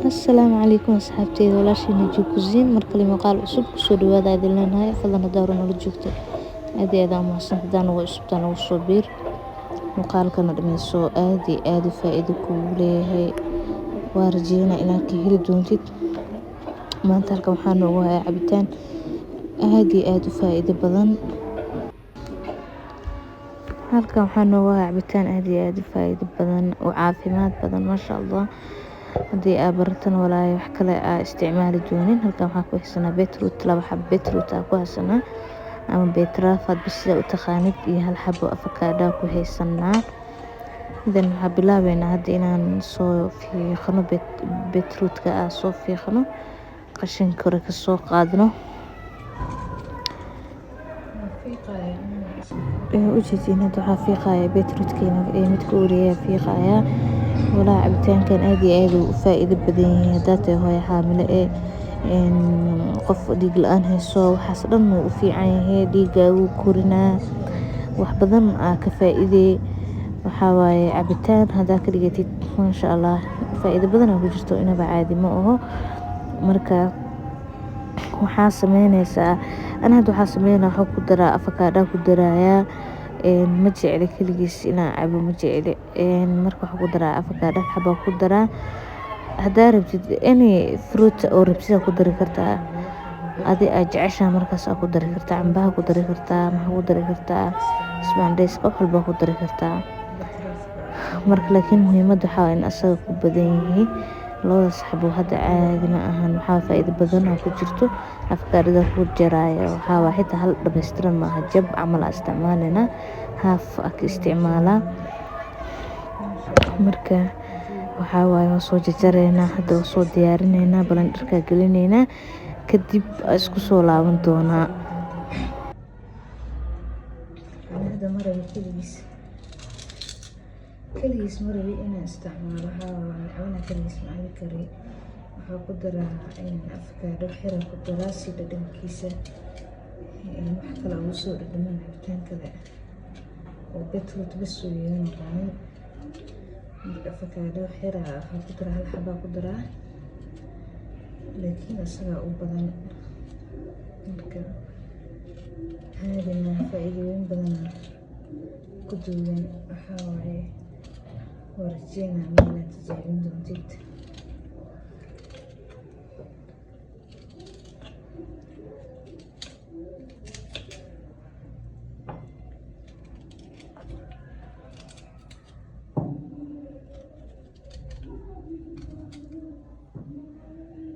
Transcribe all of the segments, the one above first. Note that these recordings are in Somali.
Asalaamu calaykum asxaabteyda, walaashiina Cuisine. Mar kale muuqaal cusub kusoo dhawaada idin leenahay. Fadlan hadaa hore noola joogto, aad iyo aad aa umahadsan. Hadaa nagu cusubtaa, nagu soo biir, muuqaalkana dhameyso. Aad iyo aad u faa'iido kugu leeyahay, waa rajeynaa inaad ka heli doontid. Maanta halkan waxaa noogu hayaa cabitaan aad iyo aad u faa'iido badan. Halkan waxaa noogu hayaa cabitaan aad iyo aad u faa'iido badan oo caafimaad badan, maasha Allah. Haddii aa baratana, walaahi wax kale aa isticmaali doonin. Halkan waxaa ku haysanaa beetroot, laba xabo beetroot aa ku haysanaa ama beetraaf, hadba sida u taqaanid, iyo hal xabo avocado ku haysanaa. Then waxaa bilaabeynaa hadda inaan soo fiiqno beetrootka, aa soo fiiqno, qashinka hore kasoo qaadno. Ujeediin, hadda waxaa fiiqaya beetrootkeena ee midka u horeeya fiiqaya. Walaa cabitaankan aad iyo aad uu u faa'iido badan yahay. Hadaa tahay hooyo xaamilo ee, qof dhiig la-aan hayso, waxaas dhan wuu u fiican yahay. Dhiigga wuu korinaa, wax badan aa ka faa'iidey. Waxaa waaye cabitaan hadaa ka dhigatid, maasha Allah, faa'iido badan aa ku jirto, inaba caadi ma aho. Marka waxaa sameyneysaa, ana hadda waxaa sameynaa, waxaa ku daraa avocado ku darayaa. Ma jecli kaligiis inaan cabo, ma jecli. Marka waxaa ku daraa avocado, xabaa ku daraa. Hadaa rabtid any fruit oo rabtid aa ku dari kartaa, adi aa jeceshahay markaas aa ku dari kartaa. Cambaha ku dari kartaa, maxaa ku dari kartaa, ismaandheyska, wax walba ku dari kartaa. Marka laakiin muhiimada waxaa waaye in asaga ku badan yahay. Labadaas xabo hadda caadi ma ahan, waxaa faa'iido badan oo ku jirto. Avocadada ku jaraya, waxaa waaye xitaa hal dhammaystiran maaha, jab camal aa isticmaalina, half aa ka isticmaalaa. Marka waxaa waaye waa soo jarjareynaa hadda, waa soo diyaarineynaa, blenderka gelineynaa, kadib isku soo laaban doonaa. Hadda ma rabi keligiis, keligiis ma rabi inaan isticmaalo. Waxaa waaye cabana keligiis ma cabi kari. Waxaa ku daraa avocado xira ku daraa si dhadhankiisa wax kale ugu soo dhadhamaan, cabitaan kale oo beetroot bas uu iga noqonin. Marka avocado xira waxaa ku daraa, hal xabaa ku daraa, laakiin asagaa u badan. Marka caadi maaha, faa'iidooyin badanaa ku duugan. Waxaa waaye waa rajeynaa inaad tijaabin doontid.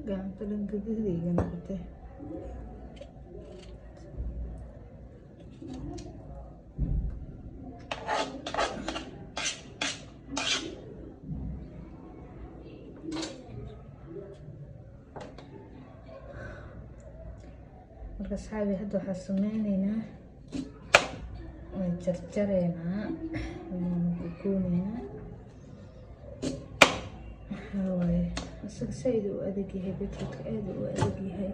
Gacanta dhan gaduud iga noqotay. Marka asxaabi, hadda waxaa sameyneynaa, waan jarjareynaa, waan googooneynaa. Waxaa waaye asaga saaid u adag yahay, beetrootka aad u adag yahay.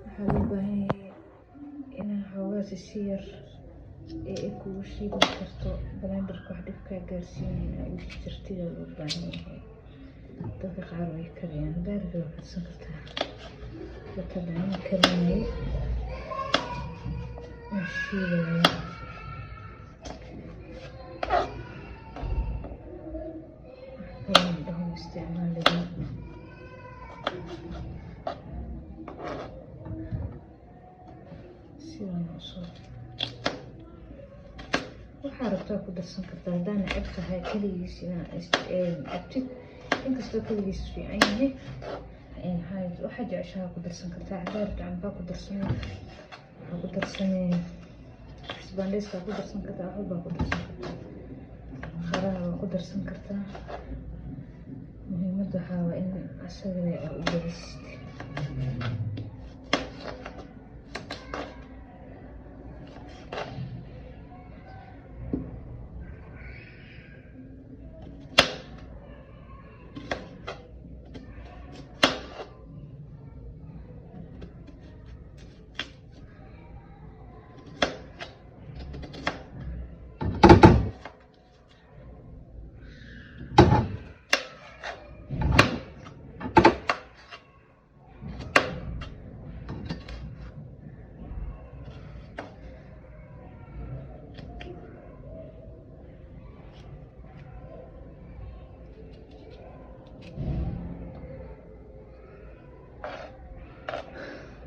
Waxaa loo baahan yahay inaa xoogaa si yar ee ay kugu shiidi karto blenderka, wax dhib kaa gaarsiinayna ugu jarjartid aa loo baahan yahay. Dadka qaar way kariyaan, hadaa rabtid waa karsan kartaa. Hadda anaa karinayay, waan shiidaya. Wax kale dhaho isticmaalaya. Sidan usoo waxaa rabtaa ku darsan kartaa. Haddaa neceb tahay keligiis inaa cabtid, inkastoo keligiis fiican yahay, waxaa jeceshaha ku darsan kartaa. Haddaa rabto cambaa ku darsan, waxaa ku darsanee isbaandheyska ku darsan kartaa, wax walbaa ku darsan kartaa, qaraha waa ku darsan kartaa. Muhiimadda waxaa waa in asaga aa u badisid.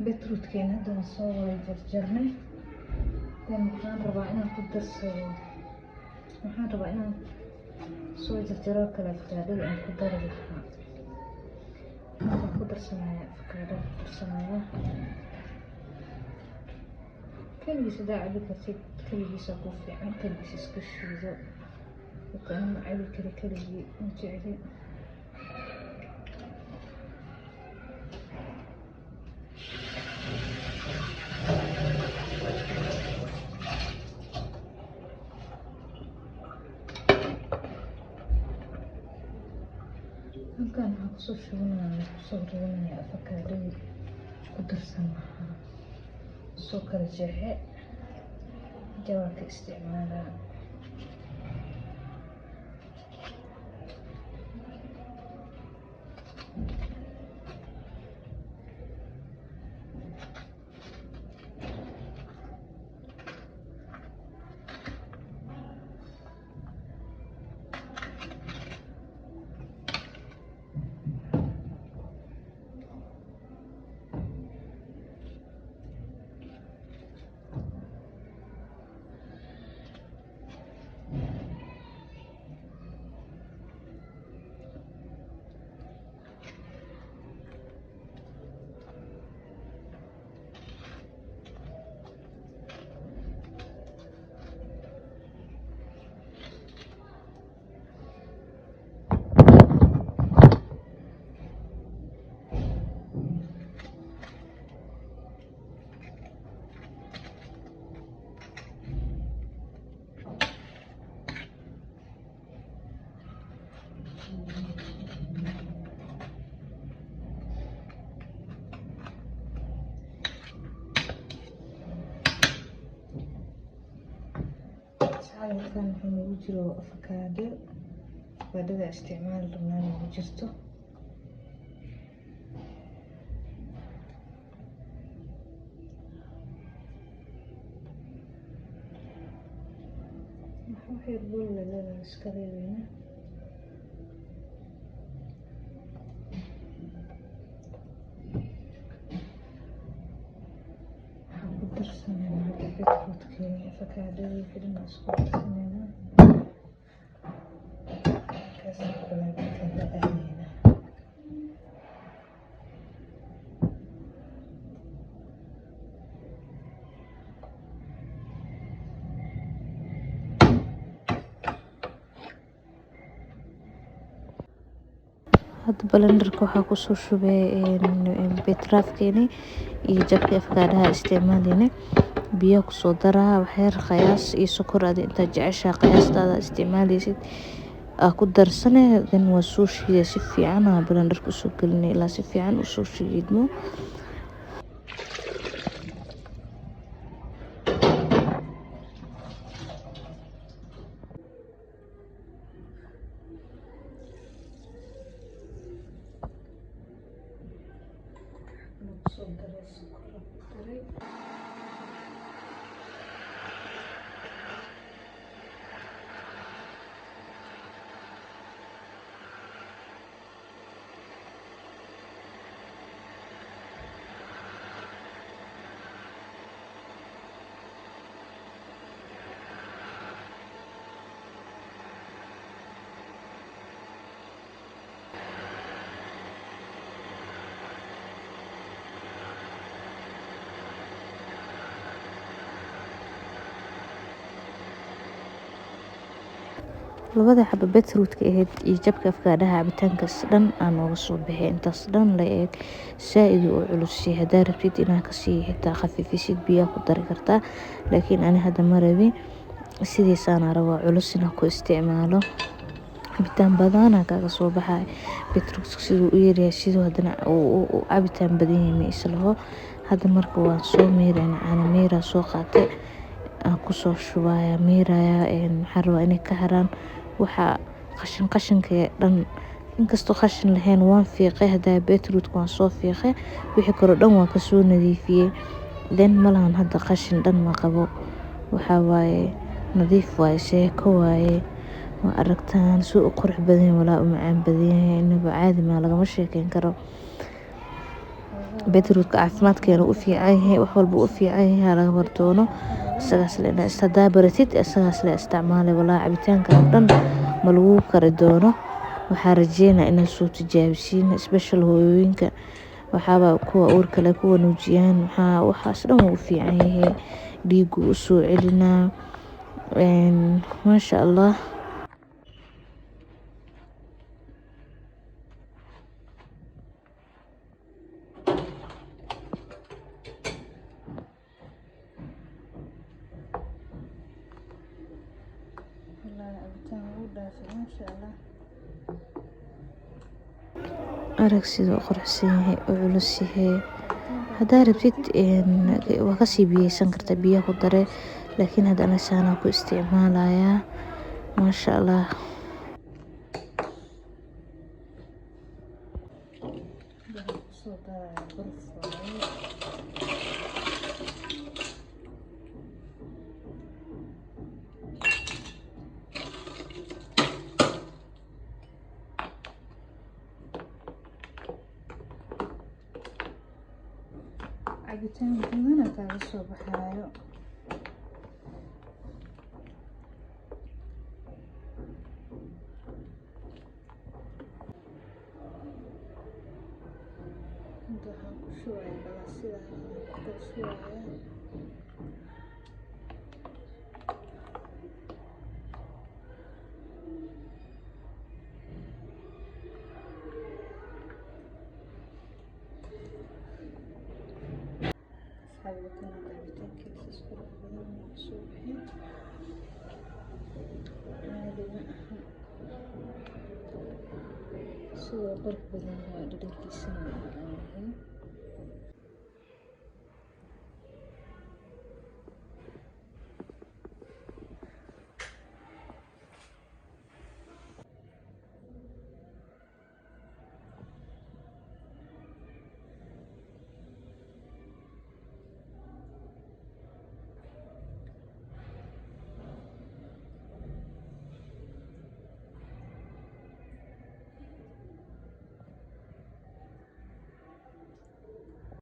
Beetrootkeena hadda waan soo wada jarjarnay. Then waxaan rabaa inaan ku darsado, waxaan rabaa inaan soo jarjaro kale afakaadhada aan ku dari lahaa. Waxaan ku darsanaya afakaadhada, ku darsanaya keligiis. Hadaa cabi kartid keligiisa kuu fiican, keligiis iska shiido. Dadka ma cabi kari keligii, ma jecli. Halkan waxaan kusoo shubanaya, kusoo ridanaya afakaadhadii ku darsan lahaa, soo kala jeexe, jawaabka isticmaalaa. Halkan wuxuu noogu jiro afakaadho, afakaadhada isticmaali rabnaa noogu jirto. Wax yar bul leedahay, iska reebeyna. Waxaan ku darsanaynaa hadda beetrootkeeni, afakaadhadii, wixii dhan isku darsanaynaa. Markaas blender-ka la aadaynaa. Hadda blenderka waxaa kusoo shubay beetrootkeeni iyo jabkii afakaadhaha isticmaaleyna. Biyo kusoo daraa waxyar qiyaas iyo sokor, adi intaad jeceshahay qiyaastaada isticmaaleysid aa ku darsane. Then waa soo shiiday si fiican, aa blenderka usoo gelinay ilaa si fiican usoo shiidmo. Kusoo daray sokor, ku daray. Labada xabo beetrootka ahayd iyo jabka afkaadhaha, cabitaankaas dhan aa nooga soo baxay. Intaas dhan la eeg saa-id u culus yahay. Haddaa rabtid inaad kasii xitaa khafiifisid, biyaa ku dari kartaa, laakiin ani hadda ma rabin, sidiisaana rabaa culus inaan ku isticmaalo. Cabitaan badanaa kaaga soo baxay. Beetrootka siduu u yaryahay, siduu haddana u cabitaan badan yahay ma islaho. Hadda marka waan soo miirayna, caano miiraa soo qaatay, aan kusoo shubaya, miiraya. Waxaan rabaa inay ka haraan waxa qashin qashinka dhan, inkastoo qashin lahayn. Waan fiiqay haddaa beetrootka, waan soo fiiqay, wixii kaloo dhan waan kasoo nadiifiyey. Then malahan hadda qashin dhan ma qabo, waxaa waaye nadiif waaye, sheeko waaye. Waa aragtaan suu u qurux badan yahay, walaa u macaan badan yahay, inaba caadi maa, lagama sheekeyn karo. Beetroot caafimaadkeena u fiican yahay, wax walba u fiican yahay, laga martoono isagaas le. Hadaa baratid isagaas le isticmaali, walaa cabitaanka dhan ma lagu kari doono. Waxaa rajeynaa inaad soo tijaabisiin, special hooyooyinka, waxaaba kuwa uurka leh, kuwa nuujiyaan, maxaa waxaas dhan wuu u fiican yahay, dhiigu u soo celinaa, maasha Allah. Arag siduu u quruxsan yahay, u culus yahay. Hadaa rabtid waa kasii biyeysan kartaa, biyaha ku dare, laakiin hadda anaga saanaa ku isticmaalayaa, maasha Allah. Kusoo daraya baraf waaye. Cabitaan badana kaaga soo baxaayo. Inta waxaan ku shubayaa galaasyada, ku kala shubayaa. Asxaabi, kana cabitaankiisa qurux badan uu soo bixin, caadi ma aha sidoo qurux badan yahay, dhadhankiisana waa macaan yahay.